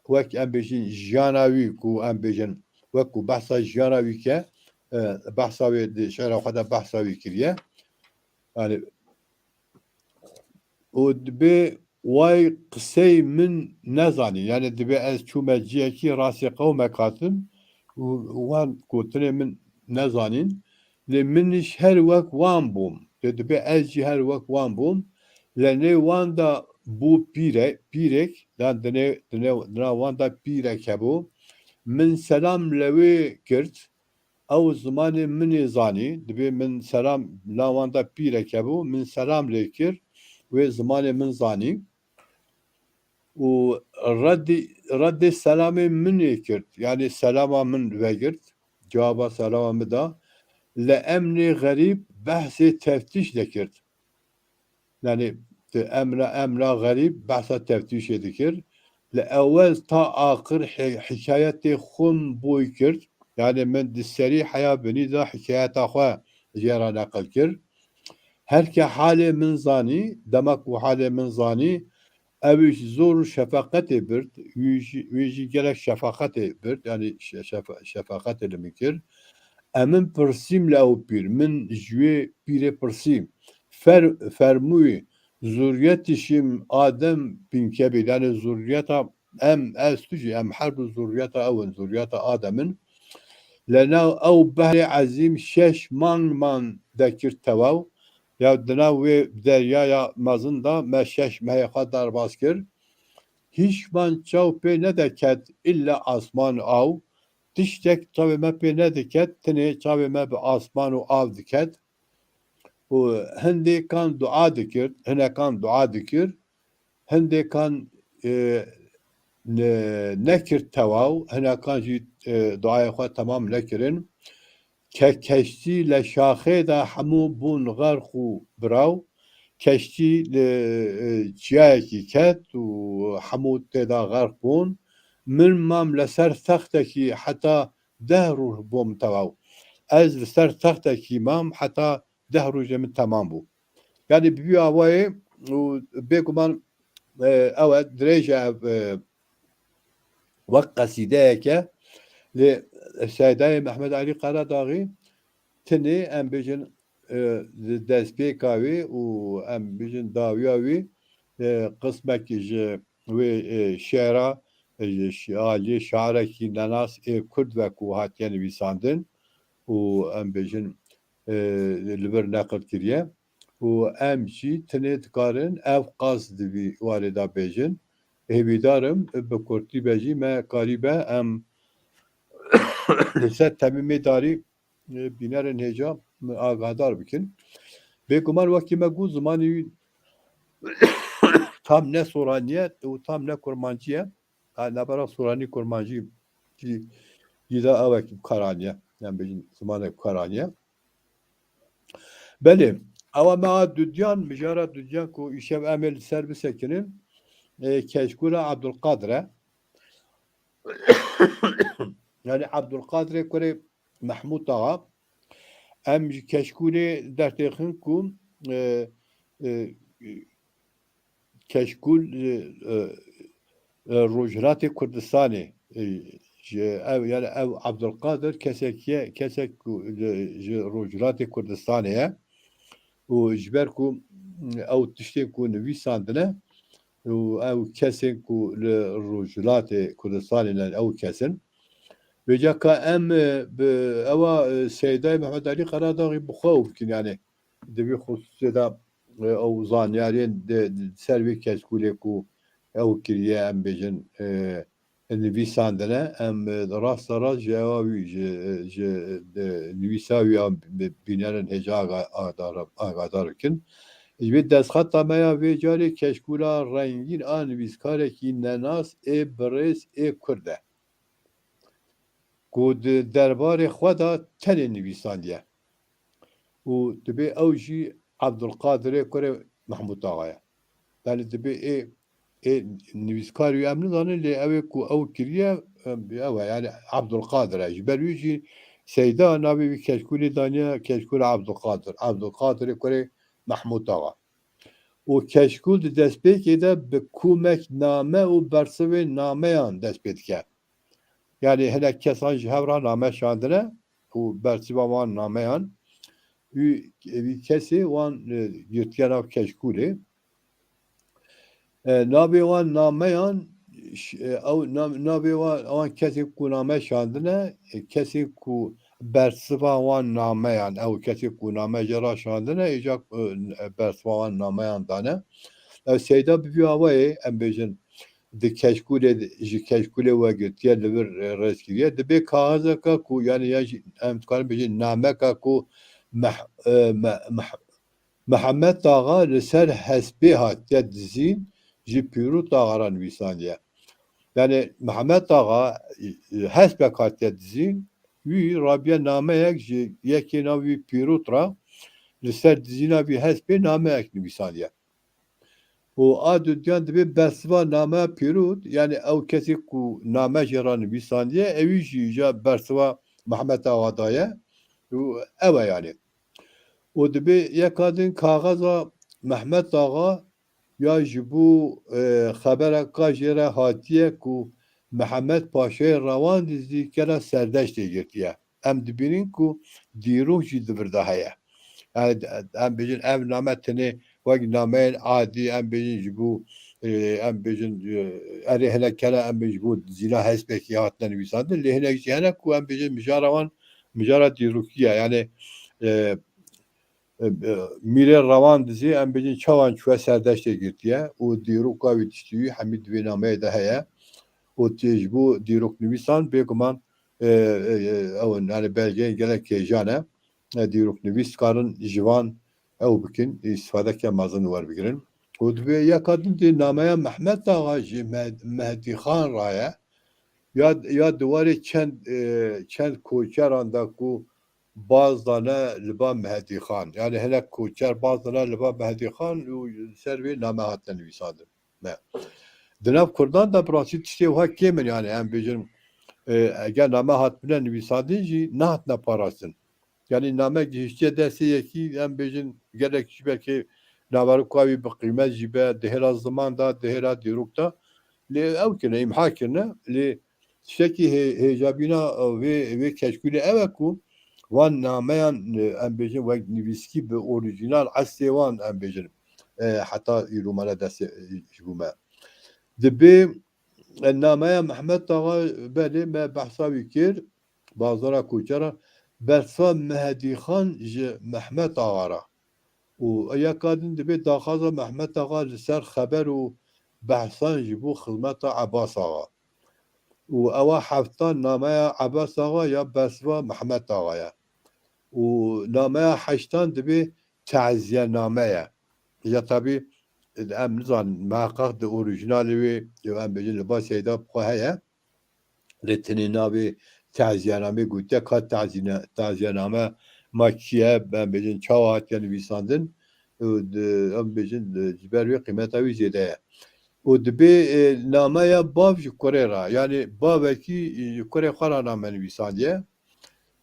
wek em bêjin jiyana wî ku em bêjin wek ku behsa jiyana wî ke, e, behsa wê di şi'ra xwe de behsa wî kiriye. Yani û dibê way qisey min nezanî. Yani dibê ez çûme ciyekî rastê qewmek hatin û wan gotinê min nezanîn. Lê min jî her wek wan bûm. Lê dibê ez jî her wek wan bûm. Lê nê wan de bû pîre-, pîrek, dan dinê, dinê, dina wan de pîrek hebû. Min selam le wê girt. Ew zimanê min ê zanî. Dibê min selam, la wan de pîrek hebû. Min selam lê kir. Wê zimanê min zanî. û reddî, reddê selamê min ê kir. Yanî selama min vegirt. Cewaba selama min da. Li emrê xerîb behsê teftîş de kir. Yanî di emra, emra xerîb behsa teftîşê dikir. Li ewel ta axir hi-, hikayetê xwe boy kir. Yanî min di serî heya binî de hikayeta xwe jê re neqil kir. Her ke halê min zanî, dema ku halê min zanî, ew jî zor û şefaqetê bird, wî jî, wî jî gelek şefaqetê bird, yanî şe-, şefa-, şefaqetê li min kir. Em min pirsîm li ew pîr, min ji wê pîrê pirsîm. Fer-, fermûyî, zurriyetî şîm Adem bin Kebîr, yanî zurriyeta em, ez, tu jî, em her du zurriyeta ew in, zurriyeta Adem in. Li nav ew behrê ezîm şeş mang man dekir tewaw. Ya di nav wê deryaya mezin de me şeş mehê xwe derbas kir. Hîç man çaw pê nedeket îlla asman û av. Tiştek çavê me pê nediket, tinê çavê me bi asman û av diket. Û hindêkan dua dikir, hinekan dua dikir, hindêkan, e, ne-, nekir tewaw, hinekan jî, e, duayê xwe temam nekirin. Ke-, keştî li şaxê de hemû bûn xerq û biraw. Keştî li, e, çiyayekî ket û hemû tê de xerq bûn. Min mam li ser textekî heta deh roj bûm tewaw. Ez li ser textekî mam heta deh rojê min temam bû. Yanî bi vî awayê û bêguman, e, ew e, dirêj e, e, wek qesîdeyek e. Lê Seydayê Mehmed Alî Qeradaxî tinê em bêjin, e, di destpêka wî û em bêjin dawiya wî, e, qismekî ji wê, e, şêra, e, ji şi-, aliyê şarekî nenas ê Kurd ve ku hatiye nivîsandin û em bêjin, e, li vir neqil kiriye. Û em jî tinê dikarin ev qas di vî warê de bêjin. Hêvîdar im bi kurtî be jî me karîbe em li ser temîmê darî, e, bînerên hêja min agahdar bikin. Bêguman wekî me got zimanê wî tam ne soraniye û tam ne kurmancî ye. Ha, navbera soranî kurmancî jî, jî de ewek bi kar aniye. Em bêjin zimanek bi kar aniye. Belê, ewa me a dudiyan, mijara dudiyan ku îşev em ê li ser bisekinin, e, Keşkûla Abdulkadir e. Yanî Abdulkadirê kurê Mehmûd Axa. Em ji Keşkûlê dertêxin ku, e, e, Keşkûl, e, e, e, Rojhilatê Kurdistanê, e, ji ev, yani ev Abdulkadir kesek ye, kesek ku li, ji Rojhilatê Kurdistanê ye û ji ber ku ew tiştên ku nivîsandine û ew kesên ku li Rojhilatê Kurdistanê ne, ew kes in. Vêca ka em, e, bi ewa, e, Seydayê Mehmet Alî Qeradaxî bi xwe ew bikin, yani di vî xusûsê de, e, ew zanyariyên di, di ser vê keşkûlê ku ew kiriye, em bêjin, e, nivîsandine, em, e, rasta rast ji ewa wî, ji, e, ji, e, nivîsa wî an bi-, bînerên hêja aga-, agadar, agadar bikin. Ji vê destxeta me ya vê carê keşkûla rengîn a nivîskarekî nenas ê birêz ê Kurd e. Ku di derbarê xwe de tenê nivîsandiye. Û dibê ew jî Abdulkadirê kurê Mehmûd Axa ye. Yani dibê ê, ê nivîskar wî em nizanin, lê ew ê ku ew kiriye, em, ew e, yani Abdulkadir e. Ji ber wî jî Seyda navê wî keşkûlê daniye, keşkûla Abdulkadir. Abdulkadirê kurê Mehmûd Axa. Û keşkûl di destpêkê de bi komek name û bersivê nameyan dest pê dike. Yani hinek kesan ji hev re name şandine û bersiva wan nameyan, wî, wî kesê wan, e, girtiye nav keşkûlê. E, navê wan nameyan, ş-, e, ew nam-, navê wan, wan kesên ku name şandine, e, kesên ku bersiva wan nameyan, ew kesên ku name jê re şandine, îca, e, bersiva wan nameyan dane. Ew Seyda bi vî awayê, em bêjin, di keşkûlê, ji keşkûlê wegirtiye, li vir, e, rêz kiriye. Dibê kaxizeka ku, yani ya jî em dikarin bêjin nameka ku Meh-, e, Me-, Meh-, Mihemed Axa li ser hespê hatiye dizîn, ji Pîrot Axa re nivîsandiye. Yani Mehmet Axa, e, e, hespek hatiye dizîn, wî rabiye nameyek ji yekê nav wî Pîrot re, li ser dizîna vî hespê nameyek nivîsandiye. Û a dudiyan dibê bersiva nameya Pîrot, yani ew kesê ku name jê re nivîsandiye, ewî jî îja bersiva Mehmet Axa daye. Û ew e yani. Û dibê yeka din kaxeza Mehmet Axa ya ji bo, e, xebera ka jê re hatiye ku Mihemed Paşayê Rewandizî kena Serdeştê girtiye. Em dibînin ku dîrok jî di vir de heye. Yani, em bêjin ev name tenê wek nameyên adî, em bêjin ji bo, e, em bêjin, e, erê hinek kene, em bêjin ji bo dizîna hespekî hatine nivîsandin. Lê hinek jî hene ku em bêjin mijara wan, mijara dîrokî ye. Yani, e, e, e, Mîrê Rewandizî, em bêjin çawan çûye Serdeştê girtiye û dîroka wî tiştî wî hemî di vê nameyê de heye. Û tê ji bo dîroknivîsan bêguman, e, e, e, ew in, yani belgeyên gelek hêja ne. E, dîroknivîs karin ji van ew bikin, îstifadeke mezin werbigirin. Û dibê yeka din dê nameya Mehmet Axa ji Meh-, Mehdî Xan re ye. Ya, ya di warê çend, e, çend koçeran de ku baz dane li ba Mehdî Xan. Yani hinek koçer baz dane li ba Mehdî Xan û ser vê name hatine nivîsandin. Ne. Di nav Kurdan de bi rastî tiştê wiha kêm in, yani em bêjin, e, eger name hatibine nivîsandin jî nehatine parastin. Yani name gihiştiye destê yekî, em bêjin gelek jî belkê naveroka wî bi qîmet jî be, di hêla ziman de, di hêla dîrok de. Lê ew kirine, îmha kirine. Lê tiştekî hê-, hêjabîna, e, vê, vê keşkûlê ew e ku van nameyan, e, em bêjin wek nivîskî bi orîjînal eslê wan, em bêjin, e, heta îro mane destê, e, ji bo me. Dibê, e, nameya Mehmet Axa, belê me behsa wî kir, Bazara Koçera, bersa Mehdî Xan ji Mehmet Axa re. Û yeka din dibê daxwaza Mehmet Axa li ser xeber û behsan ji bo xizmeta Ebas Axa. Û ewa heftan nameya Ebas Axa ya bersiva Mehmet Axa ye. Û nameya heştan dibê teziyename ye. Ya tabî em nizanin, miheqeq di orîjinalê wê, em bêjin li ba Seyda bi xwe heye. Lê tenê navê teziyenamê gotiye, ka teziyene-, teziyename ma kî ye, em bêjin çawa hatiye nivîsandin, û di-, em bêjin, di-, ji ber wê qîmeta wî zêde ye. Û dibê, e, nameya bav ji kurê re, yanî bavekî ji kurê xwe re name nivîsandiye.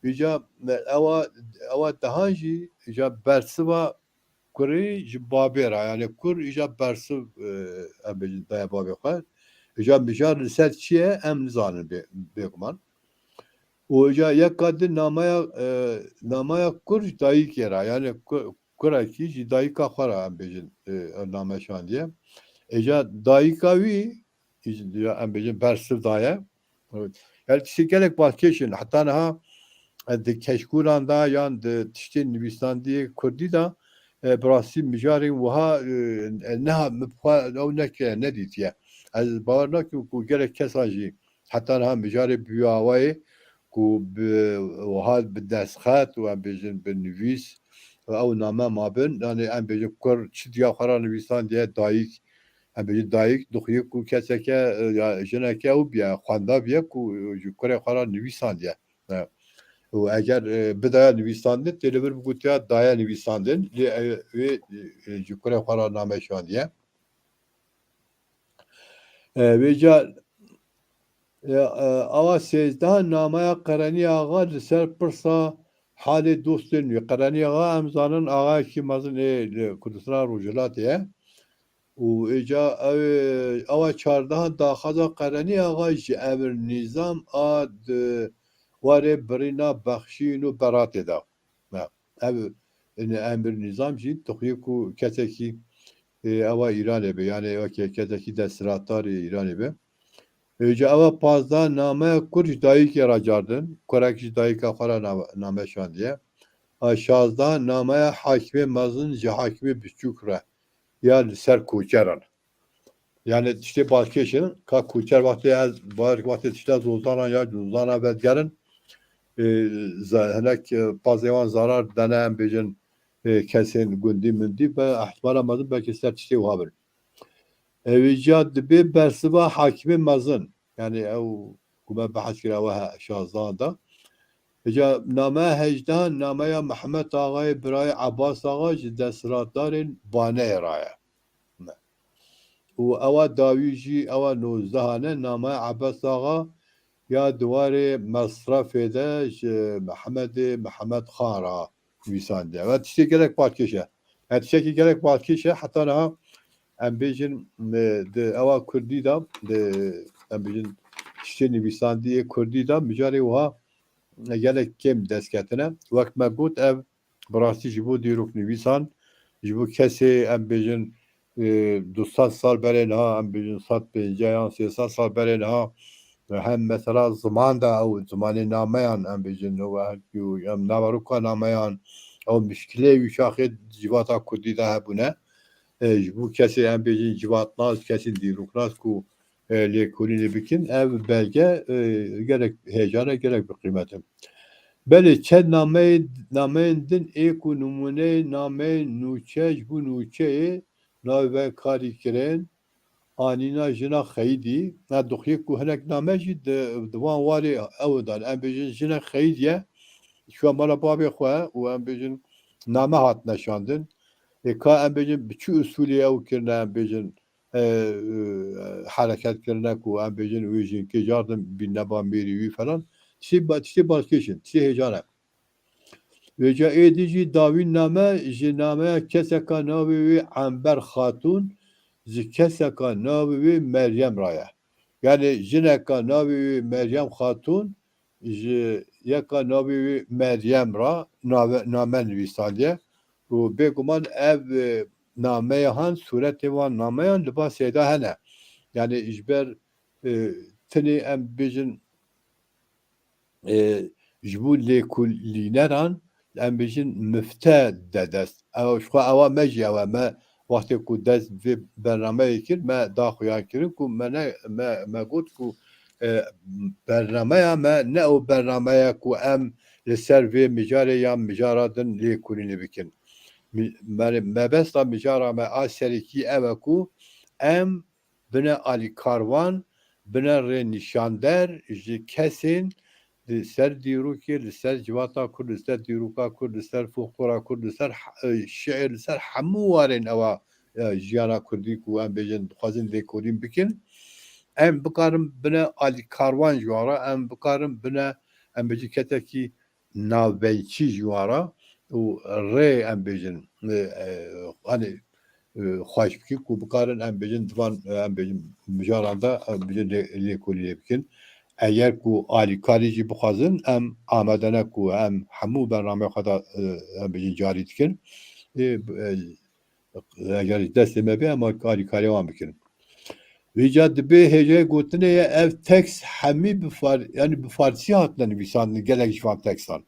Îca, e, ewa, ewa dehan jî îca bersiva kurê ji babê re, yani kur îja bersiv, e, em bêjin daye bavê xwe. Îja mijar li ser çi ye, em nizanin bê-, bêguman. Û îja yeka din namaya, e, namaya kur ji dayikê re, yani ku-, kurekî ji dayika xwe re em bêjin, e, ev name şandiye. Îja dayika wî, ya em bêjin bersiv daye. Evet. Yani tiştê gelek balkêş in. Heta niha, e, di keşkûlan de yan di tiştên nivîsandiyê kurdî de, e, bi rastî mijarên wiha, e, e, niha min bi xwe ew neke-, nedîtiye. Ez bawer nakim ku gelek kesan jî heta niha mijarê bi wî awayê ku bi wiha bi destxet û em bêjin bi nivîs ew name mabin. Yani em bêjin kur çi diya xwe re nivîsandiye dayik, em bêjin dayik dixuye ku keseke, e, ya jineke ew biye, xwenda biye ku, e, ji kurê xwe re nivîsandiye. E, û eger, e, bidaya nivîsandin, tê li vir bigutiya daye nivîsandin, lê, e, wê, e, ji kurê xwe re name şandiye. E, vêca, e, e, awa sêzdeh namaya Qerenî Axa li ser pirsa halê dostên wî. Qerenî Axa em zanin axayekî mezin ê li Kurdistana Rojhilatê ye. Û êca ew ê, ewa çardehan daxwaza Qerenî Axa ji Emir Nîzam a di warê birîna bexşîn û beratê de. Ha, ev, ine Emir Nîzam jî dixuye ku kesekî, ê, ewa Îranê be, yani weke kesekî desthilatdarê Îranê be. Êca ewa pazdeh nameya kur ji dayikê re cardin, kurek ji dayika xwe re na-, name şandiye. A şazdeh nameya hakimê mezin ji hakimê biçûk re ya li ser koçeran. Yani tiştê balkêş in, ka koçer wextê ez, bar wextê tişta zozanan ya zozana vedgerin, e, za-, hinek, e, pazê wan zarar dene, em bêjin, e, kesên gundî mundî, be ihtimala mezin belkî ser tiştê wiha bin. Hêja dibê bersiva hakimê mezin. Yani ew ku me behs kir ew he şazdehan de. Hêja name hejdehan, nameya Mihemed Axayê birayê Abbas Axa ji desthilatdarên Baneyê re ye. Û ewa dawî jî ewa nozdehan e, nameya Abbas Axa ya di warê mesrefê de ji Mihemedê Mihemed Xan re nivîsandiye. Ve tiştê gelek balkêş e. Yani tiştekî gelek balkêş e. Heta niha em bêjin, e, di ewa kurdî de, di, em bêjin, tiştê nivîsandiyê kurdî de mijarê wiha gelek kêm dest ketine. Wek me got, ev bi rastî ji bo dîroknivîsan, ji bo kesê, em bêjin, e, du sed sal berê niha, em bêjin sed pêncî yan sê sed sal berê niha, hem mesela ziman de ew zimanê nameyan, em bêjin, ew, em naveroka nameyan, ew mişkilê wî şaxê civata kurdî de hebûne. E, ji bo kesê, em bêjin, civatnas, kesên dîroknas ku, e, lêkolînê bikin, ev belge, e, gelek hêja ne, gelek bi qîmet e. Belê, çend nameyê, nameyên din ê ku nimûneyê nameyên nûçe ji bo nûçeyê navê ve karî kirin, anîna jina xeyidî, ne dixuyê ku hinek name jî di, di van warê ew dan. Em bêjin jinek xeyidî ye, şiya mala bavê xwe û em bêjin name hatine şandin. Ê ka em bêjin bi çi usulê ew kirine, em bêjin, e, e, hereket kirine ku em bêjin wê jinkê cardin bî neba mêrî wî falan. Tiştê ba-, tiştê balkêş in, tiştê hêja ne. Vêca êdî jî dawîn name ji nameya keseka navê wê Ember Xatûn, ji keseka navê wê Meryem re ye. Yani jineka navê wê Meryem Xatûn, ji yeka navê wê Meryem re nave, name nivîsandiye. Û bêguman ev, e, nameya han, sûretê wan nameyan li ba seyda hene. Yani ji ber, e, tinê em bêjin, e, ji bo lêkolîneran, em bêjin, mifte de dest. Ew ji xwe ewa me jî ew e. Me wextê ku dest vê bernameyê kir, me da xuya kirin ku me ne, me, me got ku, e, bernameya me ne ew bernameya ku em li ser vê mijarê yan mijara din lêkolînê bikin. Mi-, me, mebesta mijara me a serekî ew e ku em bine alîkarvan, bine rênîşander ji kesên li ser dîrokê, li ser civata Kurd, li ser dîroka Kurd, li ser folklora Kurd, li ser he-, e, şiir, li ser hemû warên ewa, e, jiyana Kurdî ku em bêjin dixwazin lêkolîn bikin. Em bikarin bine alîkarvan ji wan re, em bikarin bine, em bêjin kesekî navbeynçî ji wan re û rê em bêjin, e, e, hani, e, xweş bikin ku bikarin em bêjin di van, e, em bêjin mijaran de em bêjin lê-, lêkolînê bikin. Eger ku alîkarî jî bixwazin, em amade ne ku em hemû bernameyê xwe de, e, em bêjin carî dikin. E, e, Eger ji destê me bê, em alîkarê wan bikin. Vêca dibê hêjayê gotinê ye, ev tekst hemî bi far-, yani bi farsî hatine nivîsandin gelek ji van tekstan.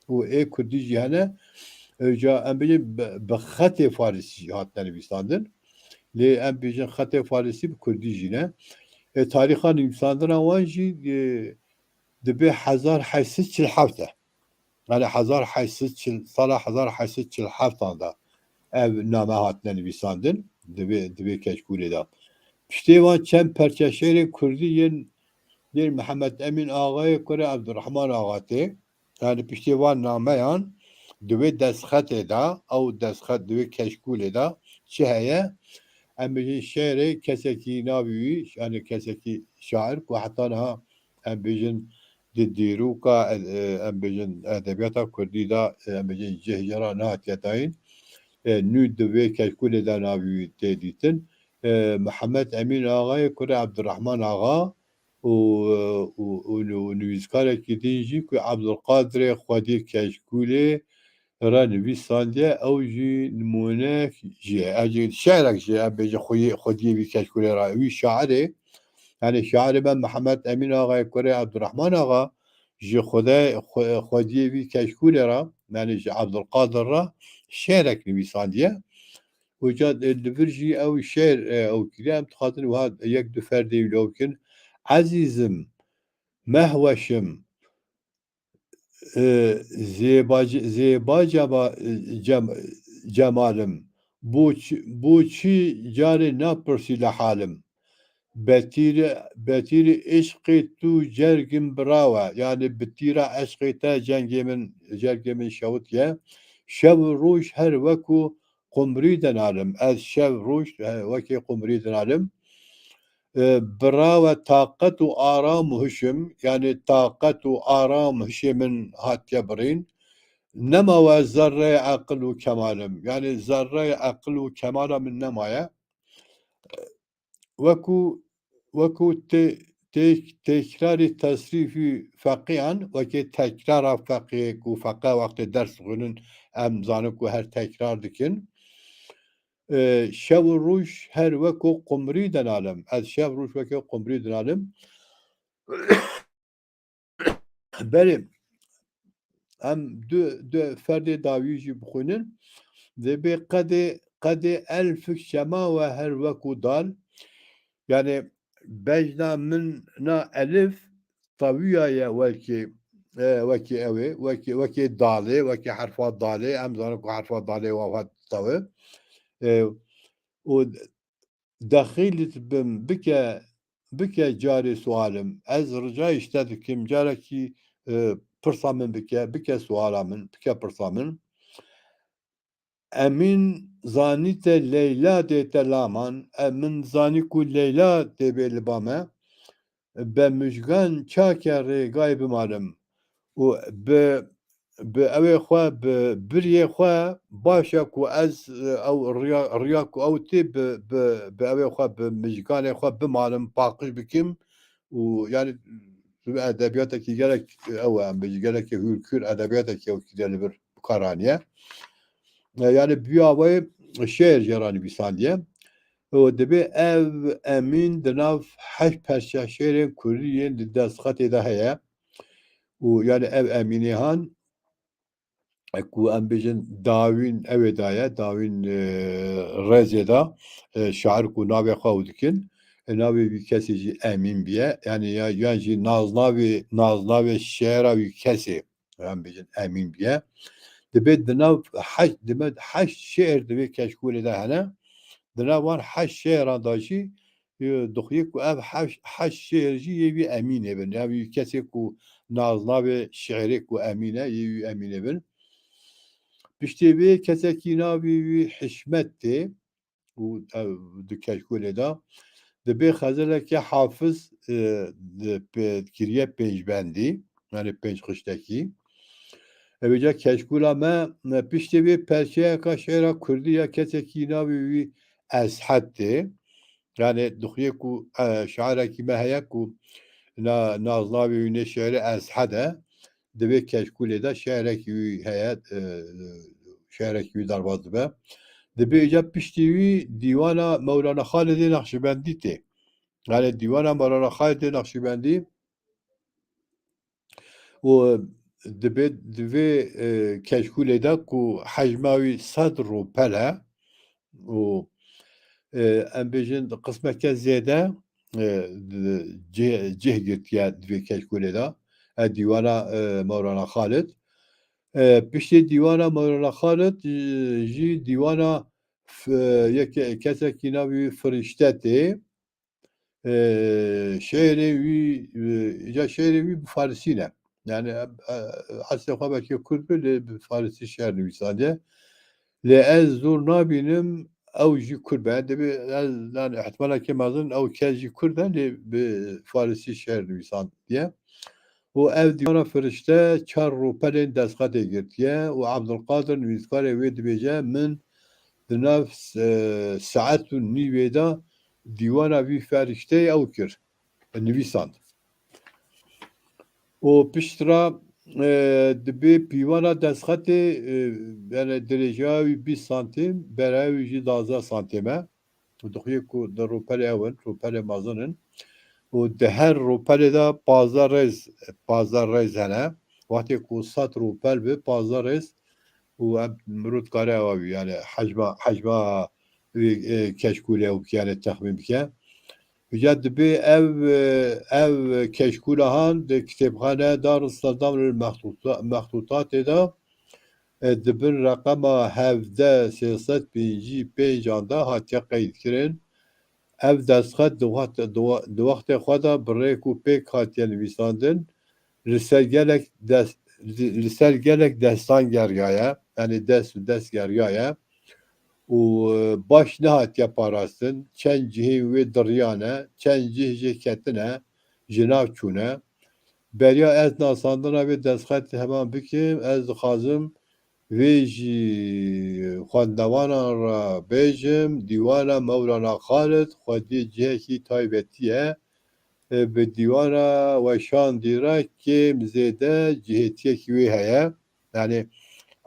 Û ê kurdî jî hene, vêca em bêjin bi, bi xetê farisî hatine nivîsandin. Lê em bêjin xetê farisî bi kurdî jî ne. E, tarîxa nivîsandina wan jî, e, dibê hezar heşt sed çil heft e. Yani hezar heşt sed çil, sala hezar heşt sed çil heft an de ev name hatine nivîsandin, di vê, di vê keşkûlê de. Piştê van çend perçe şêrên kurdî yên, yên Mihemed Emîn Axayê kurê Ebdurrahman Axa tê. Yani piştê van nameyan di wê destxetê de, ew destxet di wê keşkûlê de çi heye? Em bêjin şêrê kesekî navê wî, yani kesekî şair ku heta niha em bêjin di dîroka, e, em bêjin edebiyata kurdî de, e, em bêjin cih jê re nehatiye dayîn. E, nû di vê keşkûlê de navê wî tê dîtin. E, Mihemed Emîn Axayê kurê Ebdurrahman Axa û, û, û, û nivîskarekî din jî ku Ebdulqadirê Xwedî keşkûlê re nivîsandiye, ew jî nimûnek jî ye. Ew jî şi'rek jî ye, em bêjin xweyê-, xwediyê vî keşkûlê re. Wî şairê, yani şairê me Mihemed Emîn Axayê kurê Ebdurrahman Axa ji xwede-, xwe-, xwediyê vî keşkûlê re, yani ji Ebdulqadir re şi'rek nivîsandiye. Û ca, e, li vir jî ew şi'r, e, ew kiriye, em dixwazin wiha yek du ferdê wî li ew bikin. Ezîzim, mehweşim, e, zêbac-, zêba cema-, cem-, cemalim, Bo çi, bo çi carê napirsî li halim? Betîrê, betîrê îşqê tu cergim birawe. Yani bi tîra eşqê te cengê min, cergê min şewitiye. Şev û roj her wekû qumrî denalim. Ez şev roj, e, wekê qumrî denalim. E, birawe taqet û aram û hişim, yani taqet û aram hişê min hatiye birîn. Nema we zerreyê eqil û kemalim. Yani zerreyê eqil û kemala min nemaye. Wekû, wekû tê-, tê-, tekrarê tesrîfî feqîyan, wekê tekrara feqiyê ku feqe wextê ders dixwînin, em zanin ku her tekrar dikin. E, şev û roj her wekû qumrî denalim. Ez şev roj wekê qumrî denalim. Berê em du, du ferdê dawî jî bixwînin. Dê bê qedê, qedê elfik şema we her wekû dal. Yani bejna min na elif tewîya ye wekî, e, wekî ew ê, wekî, wekî dalê, wekî herfa dalê, em zanin ku herfa dalê wa hat tewî. E, û dexîlit bim, bike, bike carê sualim. Ez ricayê ji te dikim, carekî, e, pirsa min bike, bike suala min, bike pirsa min. Emîn zanî te Leyla dê te laman, e, min zanî ku Leyla dê bê li ba me. Be mijgan çake rêgayê bimalim. Û bi, bi ewê xwe, bi biriyê xwe baş e ku ez, e, ew riya, riya ku ew tê bi, bi, bi ewê xwe, bi mijganê xwe bimalim, paqij bikim û yani bi edebiyatekî gelek ew e, em bêjin gelekî hûrkûr edebiyatekî ew kiriye li vir bi kar aniye. E, yani biya wê şêr jê re nivîsandiye. Û dibê ev Emîn di nav heşt perçe şêrên kurdî yên di destxetê de heye. Û yani ev Emînê han, e, ku em bêjin dawîn ewê daye, dawîn, e, rêzê da, e, şair ku navê xwe ew dikin, e, navê vî kesê jî Emîn biye. Yani ya, yan jî naznavê, naznavê şêra wî kesê, em bêjin Emîn biye. Dibê di nav heşt, dibê heşt şêr di vê keşkolê de hene. Di nav wan heşt şêran de jî, e, dixuye ku ev heş-, heşt şêr jî yê wî Emînê bin. Ya wî kesê ku naznavê şêrê ku Emîn e, yê wî Emînê bin. Piştê vê kesekî navê wî Hişmet tê û ev di keşkolê de. Dibê xezeleke Hafiz, e, di pê-, kiriye pêncbendî, yani pênc xiştekî. Ev ca keşkula me, me piştê vê perçeyeka şêra kurdî ya kesekî navê wî Eshed tê. Yani dixuye ku, e, şairekî me heye ku na-, naznavê wî nê şêrê Eshed e. Di vê keşkolê de şerekî wî heye, e, şerekî wî derbas dibe. Dibê îca piştî wî dîwana Mewlana Xalidê Nexşibendî tê. Yani dîwana Mewlana Xalidê Nexşibendî û dibê, di vê, e, keşkolê de ku hecma wî sed rûpel e û, e, em bêjin qismeke zêde, e, di-, cih, cih girtiye di vê keşkolê de. E, dîwana, e, Mewlana Xalid. E, piştî dîwana Mewlana Xalid, e, jî dîwana f-, yeke-, kesekî navê wî Firîşte tê. E, şêrê wî, e, îca şêrê wî bi farisî ne. Yani, e, e, eslê xwe belkî kurd be, lê bi farisî şêr nivîsandiye. Lê ez zor nabînim ew jî kurd be. Dibê ez, yani, ihtimaleke mezin ew kes jî kurd e, lê bi farisî şêr nivîsandiye. Û ev dîwana Firişte çar rûpelên destxetê girtiye û Abdulkadir nivîskarê wê dibêje, min di nav, e, saet û nîvê de dîwana vî Firişteyê ew kir, nivîsand. Û piştre, e, dibê pîvana destxetê, e, yani dirêjiya wî bîst santîm, beraya wî jî duwazdeh santîm e. Û dixuye ku di rûpelê ew in, rûpelê mezin in. Û di her rûpelê de pazdeh rêz, pazdeh rêz hene. Wextê ku sed rûpel bi, pazdeh rêz û em mirov dikare ewa wî, yani hecma, hecma wî, e, keşkûlê ew bike, yani texmîn bike. Îca dibê ev, e, ev keşkûla han di kitêbxane Darusselam lil Mextuta-, Mextutatê de, e, di bin reqema hevdeh sê sed pêncî pêncan de hatiye qeydkirin. Ev destxet di wext-, di we-, di wextê xwe de bi rêk û pêk hatiye nivîsandin. Li ser gelek dest-, li, li ser gelek destan geriyaye, yanî dest û dest geriyaye û, e, baş nehatiye parastin. Çend cihên wê diriyane, çend cih jê ketine, ji nav çûne. Beriya ez nasandina vê destxetê heman bikim, ez dixwazim vê jî xwendevanan re bêjim, dîwana Mewlana Xalid xwediyê cihekî taybetî ye. E, bi dîwana weşandî re kêm zêde cihêtiyekî wê heye. Yanî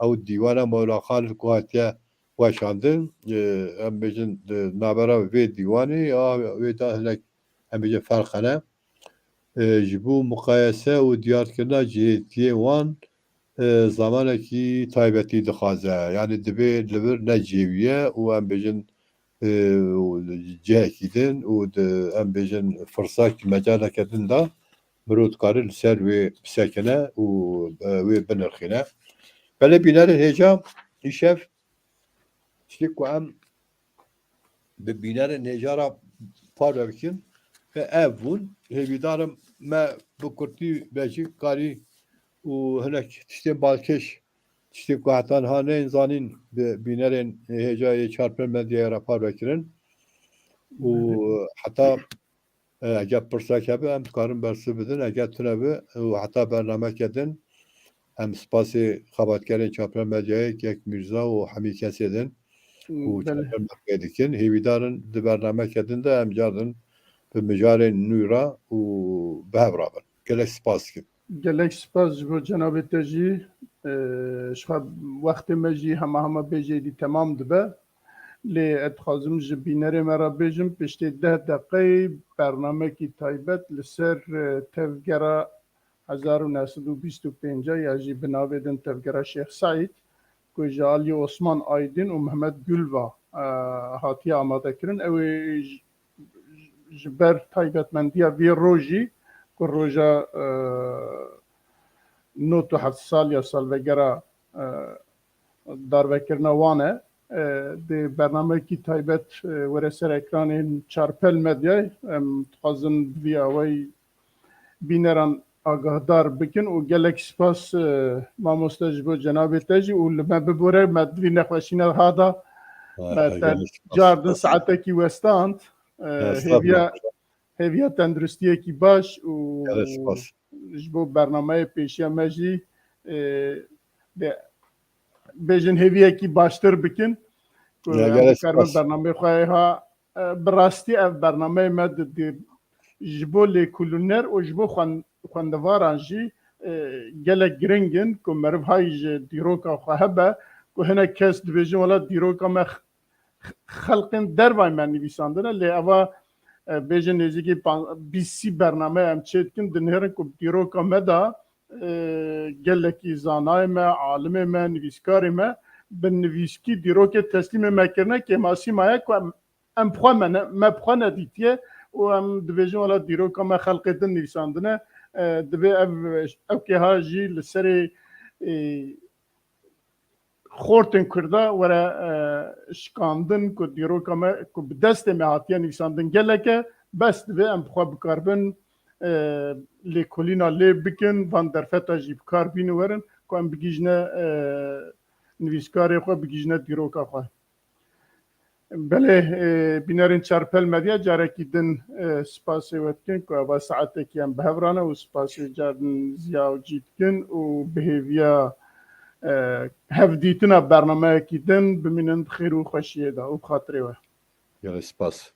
ew dîwana Mewla Xalid ku hatiye weşandin, e, em bêjin, e, navbera vê dîwanê ya wê de hinek, em bêjin, ferq hene. E, ji bo muqayese û diyarkirina cihêtiyê wan, e, zamanekî taybetî dixwaze. Yanî divê li vir necêwiye û em bêjin, e, û cihekî din û di, em bêjin, firsak, mecaleke din de mirov dikare li ser wê bisekine û, e, wê binirxîne. Belê bînerên hêja, îşev tiştê ku em bi bînerên hêja re parve bikin, e, ev bûn. Hêvîdar im me bi kurtî belkî karî û hinek tiştên balkêş, tiştê ku heta niha neyên zanîn, bi bînerên hêja yê Çarpêl Medyayê re parve kirin û heta, e, eger pirsek hebe, em dikarin bersiv bidin. Eger tune be û heta bernameke din, em spasê xebatkerên Çarpêl Medyayê, Kek Mîrza û hemî kesê din û Belê. Çarpêl Medyayê dikin. Hêvîdar in di bernameke din de em car din bi mijarên nû re û bi hev re bin. Gelek spas dikim. Gelek spas ji bo cenabê te jî. Ee, ji xwe wextê me jî hema hema bêjê dî temam dibe. Lê ez dixwazim ji bînerê me re bêjim, piştê deh deqeyê bernamekî taybet li ser, e, tevgera hezar û neh sed û bîst û pênc ya jî bi navê din tevgera Şêx Seîd, ku ji aliyê Osman Aydin û Mehmet Gülva, e, hatiye amadekirin. Ew ê ji, ji ber taybetmendiya vê rojî, ku roja, e, nod û heft sal ya salvegera, e, darvekirina wan e. E, dê bernameyekî taybet, e, were ser ekranên Çarpêl Medyayê. Em dixwazin bi vî awayî bîneran agahdar bikin û gelek spas, e, mamoste, ji bo cenabê te jî û li me bibore, me di vî nexweşîna ha da, Ha, me te gelek spas. Cardin saetekî westand. E, Ha, hêviya, estağfurullah. Hêviya tenduristiyekî baş û Gelek spas. Ji bo bernameyê pêşiya me jî, e, de, bêjin hêviyekî baştir bikin. Ku Ya, em gelek bikarin spas. Bernameyê xwe ha, e, bi rastî ev bernameyê me di, di, ji bo lêkolîner û ji bo xwen-, xwendevaran jî, e, gelek giring in ku meriv hay ji dîroka xwe hebe, ku hinek kes dibêjin, wela dîroka me x-, xelqên dervayî me nivîsandine, lê eva, e, bêjin nêzîkî pan-, bîst sî bername em çê dikin, dinihêrin ku dîroka me de, e, gelekî zanayê me, alimê me, nivîskarê me bi nivîskî dîrokê teslîmê me kirine, kêmasî maye ku em, em bi xwe me ne, me bi xwe nedîtiye û em dibêjin, wela dîroka me xelqê din nivîsandine. E, divê ev, ew kêha jî li serê, e, xortên Kurda were, e, şikandin ku dîroka me ku bi destê me hatiye nivîsandin gelek e, bes divê em bi xwe bikaribin, e, lêkolîna lê bikin, van derfeta jî bi kar bînin werin ku em bigihîjine, e, nivîskarê xwe, bigihîjine dîroka xwe. Belê, e, bînerên Çarpêl Medya carekî din, e, spasê we dikin ku eva saetekî em bi hev re ne û spasê car din Ziya û Cî dikin û bi hêviya, e, hevdîtina bernameyekî din bimînin di xêr û xweşiyê de û bi xatirê we. Gelek spas.